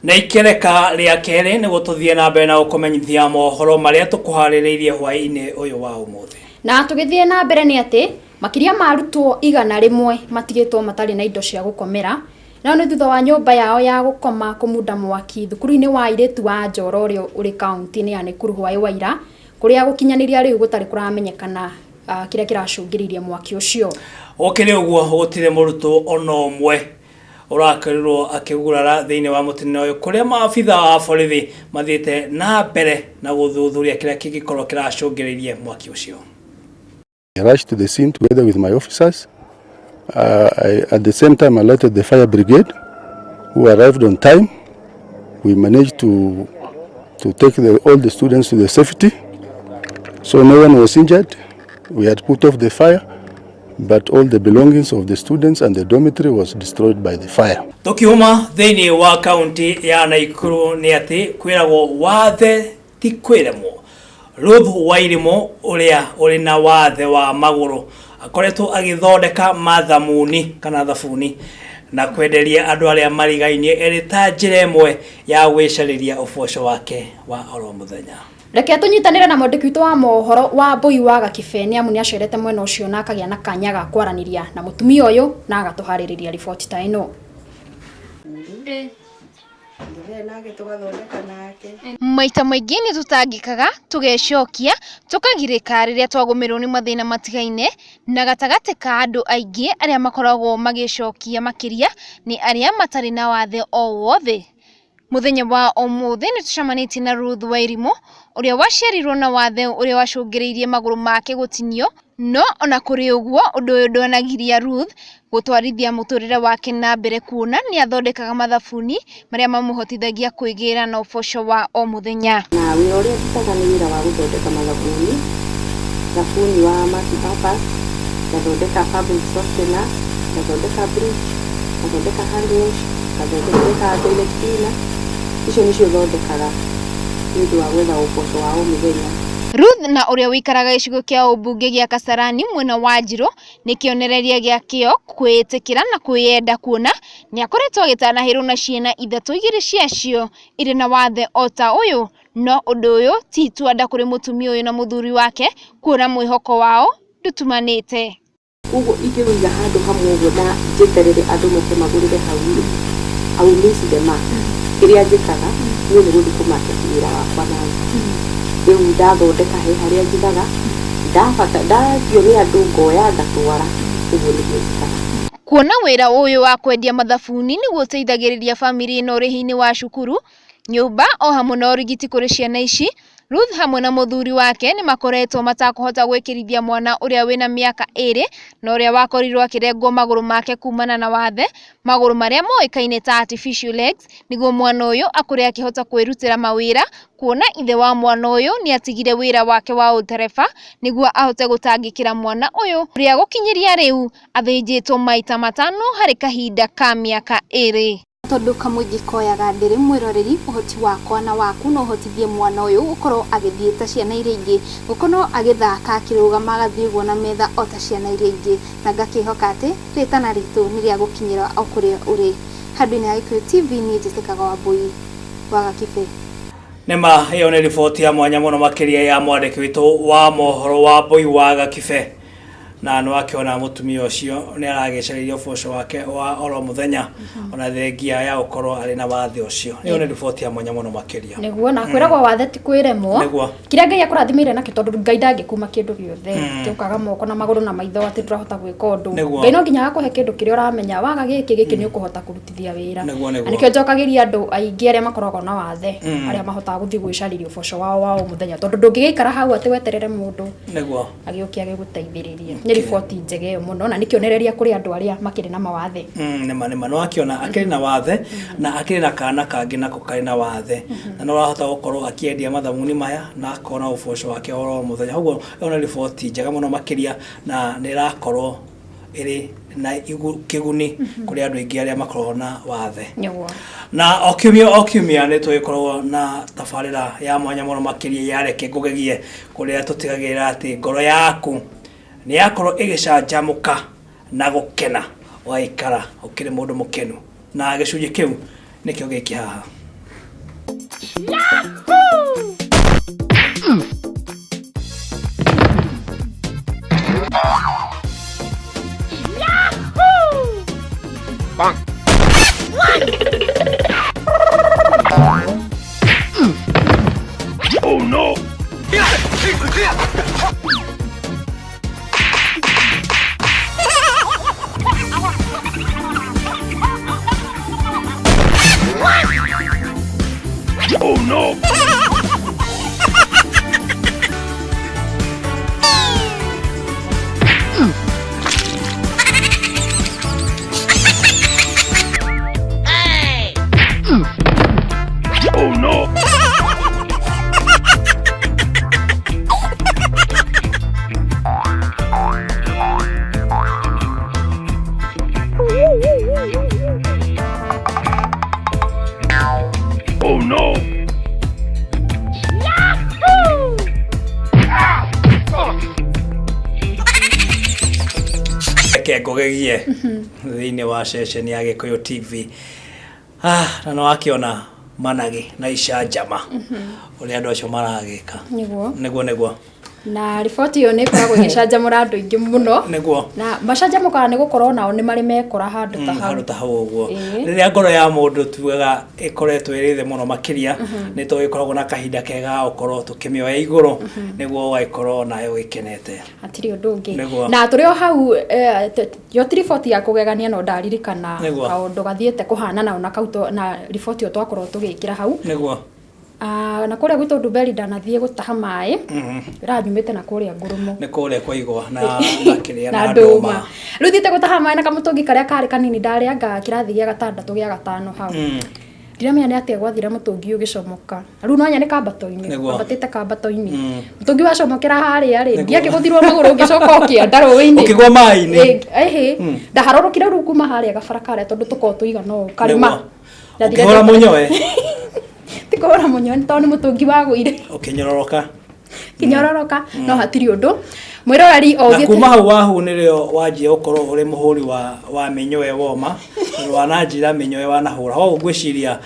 Na ikereka rĩa kerĩ nĩguo tũthiĩ na mbere na gũkũmenyithia mohoro marĩa tũkũharĩrĩirie hwaĩ-inĩ ũyũ wa ũmũthĩ. Na tũgĩthiĩ na mbere nĩ atĩ makĩria ma arutwo 100 matigĩtwo matarĩ na indo cia gũkomera. Nao nĩ thutha wa nyũmba yao ya gũkoma kũmunda mwaki thukuru-inĩ wa airĩtu wa Njoro ũrĩa ũrĩ kaunti-inĩ ya Nakuru hwaĩ wa ira, kũrĩa gũkinyanĩria rĩu gũtarĩ kũramenyekana kĩrĩa kĩracũngĩrĩirie mwaki ũcio. Gũkĩrĩ ũguo, gũtirĩ mũrutwo ona ũmwe ũrakorirwo akĩgurara thĩinĩ wa mũtino ũyũ, kũrĩa maabitha a borithi mathiĩte na mbere na gũthuthuria kĩrĩa kĩngĩkorwo kĩracũngĩrĩirie mwaki ũcio. I rushed to the scene together with my officers. I, at the same time, alerted the fire brigade, who arrived on time. We managed to take all the students to the safety. So no one was injured. We had put off the fire, but all the belongings of the students and the dormitory was destroyed by the fire. Tukiuma thĩinĩ wa kaunti ya Naikuru nĩ atĩ kwĩragwo wathe ti kwĩremwo. Ruth Wairimu ũrĩa ũrĩ na wathe wa magũrũ akoretwo agĩthondeka mathamuni kana thabuni na kwenderia andũ arĩa marigainie ĩrĩ ta njĩra ĩmwe ya gwĩcarĩria ũboco wake wa oro mũthenya. Reke tũnyitanĩre na mwandĩki witũ wa mohoro wa Mbui wa Gakibe, nĩ amu nĩ acerete mwena ũcio na akagĩa na kanya ga kwaranĩria na mũtumia ũyũ na agatũharĩrĩria riboti ta ĩno. Maita maingĩ nĩ tũtangĩkaga, tũgecokia, tũkagirĩka rĩrĩa twagũmĩrwo nĩ mathĩna matigaine, na gatagatĩ ka andũ aingĩ arĩa makoragwo magĩcokia makĩria nĩ arĩa matarĩ na wathe o wothe. Mũthenya wa ũmũthĩ nĩ tũcemanĩtie na Ruth Wairimu ũrĩa waciarirwo na wathe ũrĩa wacũngĩrĩirie magũrũ make gũtinio, no ona kũrĩ ũguo, ũndũ ũyũ ndwanagiria Ruth gũtwarithia mũtũrĩre wake na mbere, kuona nĩ athondekaga mathabuni marĩa mamũhotithagia kwĩgĩra na ũboco wa o mũthenya. Na wĩra ũrĩa ndutaga nĩ wĩra wa gũthondeka mathabuni, thabuni wa multi-purpose, ngathondeka fabric softener, ngathondeka bleach, ngathondeka hand wash, ngathondeka toilet cleaner. Icio nĩcio thondekaga nĩ ũndũ wa gwetha ũboco wa o mũthenya. Ruth na ũrĩa ũikaraga gĩcigo kĩa ũmbunge gĩa Kasarani mwena wa Njirũ nĩ kĩonereria gĩa kĩo, kwĩĩtĩkĩra na kwĩyenda, kuona nĩ akoretwo agĩtanahĩrwo na ciana ithatũ, igĩrĩ ciacio irĩ na wathe o ta ũyũ. No ũndũ ũyũ ti itua nda kũrĩ mũtumia ũyũ na mũthuri wake, kuona mwĩhoko wao ndũtumanĩte. Koguo ingĩwĩiga handũ hamwe ũguo na njeterere andũ moke magũrĩre hau rĩ, I will miss the mark. Kĩrĩa njĩkaga niĩ nĩ gũthiĩ kũ market wĩra wakwa na nja. Rĩu ndathondeka he harĩa njigaga, ndabata ndatio nĩ andũ ngoya ngatwara. Ũguo nĩguo njĩkaga. Kuona wĩra ũyũ wa kwendia mathabuni nĩguo ũteithagĩrĩria bamĩrĩ ĩno ũrĩhi-inĩ wa cukuru, nyũmba o hamwe na ũrigiti kũrĩ ciana ici, Ruth hamwe na mũthuri wake nĩ makoretwo matakũhota gwĩkĩrithia mwana ũrĩa wĩna mĩaka 2 na ũrĩa wakorirwo akĩrengwo magũrũ make kumana na wathe, magũrũ marĩa moĩkaine ta artificial legs, nĩguo mwana ũyũ akũre akĩhota kwĩrutĩra mawĩra, kuona ithe wa mwana ũyũ nĩ atigire wĩra wake wa ũtereba nĩguo ahote gũtangĩkĩra mwana ũyũ ũrĩa gũkinyĩria rĩu athĩnjĩtwo maita 5 harĩ kahinda ka mĩaka 2. Tondũ kamũingĩ koyaga ndĩrĩ mwĩroreri, ũhoti wakwa na waku no ũhotithie mwana ũyũ gũkorwo agĩthiĩ ta ciana iria ingĩ, gũkorwo agĩthaka, akĩrũgama, agathiĩ ũguo na metha o ta ciana iria ingĩ, na ngakĩhoka atĩ rĩtana ritũ nĩ rĩa gũkinyĩra o kũrĩa ũrĩ. Handũ-inĩ ha Gĩkũyũ TV, niĩ njĩtĩkaga Wambui wa Gakibe. Nĩma ĩyo nĩ riboti ya mwanya mũno makĩria ya mwandĩki witũ wa mohoro wa Mbui wa Gakibe, na nĩ wakĩona mũtumia ũcio nĩ aragĩcarĩria ũboco wake wa oro mũthenya ona thengia ya gũkorwo arĩ na wathe ũcio. Ĩyo nĩ riboti ya mwanya mũno makĩria. Nĩguo, na kwĩragwo wathe ti kwĩremwo. Kĩrĩa Ngai akũrathimĩire nakĩo, tondũ Ngai ndangĩkuma kĩndũ gĩothe, tũkaga moko na magũrũ na maitho atĩ ndũrahota gwĩka ũndũ. Ngai no nginya agakũhe kĩndũ kĩrĩa ũramenya waga gĩkĩ, gĩkĩ nĩ ũkũhota kũrutithia wĩra. Na nĩkĩo njokagĩria andũ aingĩ arĩa makoragwo na wathe, arĩa mahotaga gũthiĩ gwĩcarĩria ũboco wao wa o mũthenya, tondũ ndũngĩgĩikara hau atĩ weterere mũndũ agĩũke agĩgũteithĩrĩrie. Nĩ riboti njega ĩyo mũno na nĩ kĩonereria kũrĩ andũ arĩa makĩrĩ na mawathe. Nĩma nĩma, nĩ wakĩona akĩrĩ na wathe na akĩrĩ na kana kangĩ nako karĩ na wathe, na no arahota gũkorwo akĩendia mathabuni maya na akona ũboco wake oro mũthenya. Ũguo ĩyo nĩ riboti njega mũno makĩria na nĩ ĩrakorwo ĩrĩ na kĩguni kũrĩ andũ aingĩ arĩa makoragwo na wathe. Na o kiumia o kiumia nĩ tũgĩkoragwo na tabarĩra ya mwanya mũno makĩria ya Reke Ngũgegie, kũrĩa tũtigagĩrĩra atĩ ngoro yaku nĩ yakorwo ĩgĩcanjamũka na gũkena, ũgagĩikara ũkĩrĩ mũndũ mũkenu. Na gĩcunjĩ kĩu nĩkĩo gĩkĩ haha. Reke ngũgegie thĩinĩ wa ceceni ya Gĩkũyũ TV. Ah, na nĩ wakĩona managĩ na icanjama ũrĩa andũ acio maragĩka. Nĩguo. Nĩguo nĩguo. Na riboti ĩyo nĩ ĩkoragwo ĩgĩcanjamũra andũ aingĩ mũno. Nĩguo. Na macanjamũkaga nĩ gũkorwo nao nĩ marĩ mekora handũ ta hau. Handũ ta hau ũguo. Ĩĩ. Rĩrĩa ngoro ya mũndũ tugaga ĩkoretwo ĩrĩ thĩ mũno makĩria, nĩ tũgĩkoragwo na kahinda kega ga gũkorwo tũkĩmĩoya igũrũ nĩguo ũgagĩkorwo nawe ũgĩkenete. Hatirĩ ũndũ ũngĩ. Nĩguo. Na tũrĩ o hau yo ti riboti ya kũgegania no ndaririkana Nĩguo. kaũndũ gathiĩte kũhanana ona kau na riboti ĩyo twakorwo tũgĩkĩra hau. Nĩguo. Na kũrĩa gwitũ Ndumberi ndanathiĩ gũtaha maĩ, ĩranyumĩte na kũrĩa ngurumo. Nĩ kũrĩa kwa igwa na na kĩrĩa na na ndũma. ndũma. Rĩu thiĩte gũtaha maĩ na kamũtũngi karĩa karĩ kanini ndarĩanga kĩrathi gĩa gatandatũ gĩa gatano hau. Ndiramenya nĩ atĩa gwathire mũtũngi ũgĩcomoka. Rĩu no nyone kambato-inĩ, Nĩguo. wambatĩte kambato-inĩ. Mũtũngi wacomokera harĩa rĩ, ndiakĩgũthirwo magũrũ ngĩcoka o kĩanda rũĩ-inĩ. Ũkĩgwa maĩ-inĩ. Ĩhĩ, ndaharũrũkire rĩu kuma harĩa gabara karĩa tondũ tũkoragwo tũigana ũũ karĩma. Nĩguo. Ndathire Ũkĩhũra mũnyoe. Ti kũhũra mũnyoe tondũ nĩ mũtũngi wagũire. Ũkĩnyororoka. Kĩnyororoka no hatirĩ ũndũ. Mwĩroreri o Na ũthiĩte kuma hau wahu nĩrĩo wanjia gũkorwo ũrĩ mũhũri wa mĩnyoe woma, tondũ wananjĩra mĩnyoe wanahũra. Koguo ngwĩciria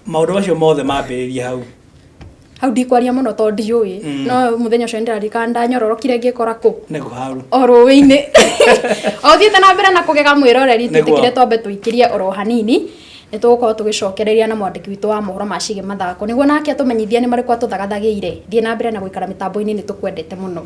maũndũ macio mothe mambĩrĩrie hau. Hau ndikwaria mũno tondũ ndiũĩ. No mũthenya ũcio nĩndĩraririkana ndanyororokire ngĩkora kũ? Nĩguo hau. O rũĩ-inĩ. O ũthiĩte na mbere na kũgega mwĩroreri, Nĩguo. twĩtĩkĩre twambe tũikĩrie oro hanini. Nĩ tũgũkorwo tũgĩcokereria na mwandĩki witũ wa mohoro ma Cige Mathako nĩguo nake atũmenyithie nĩ marĩkũ atũthagathagĩire. Thiĩ na mbere na gũikara mĩtambo-inĩ nĩ tũkwendete mũno.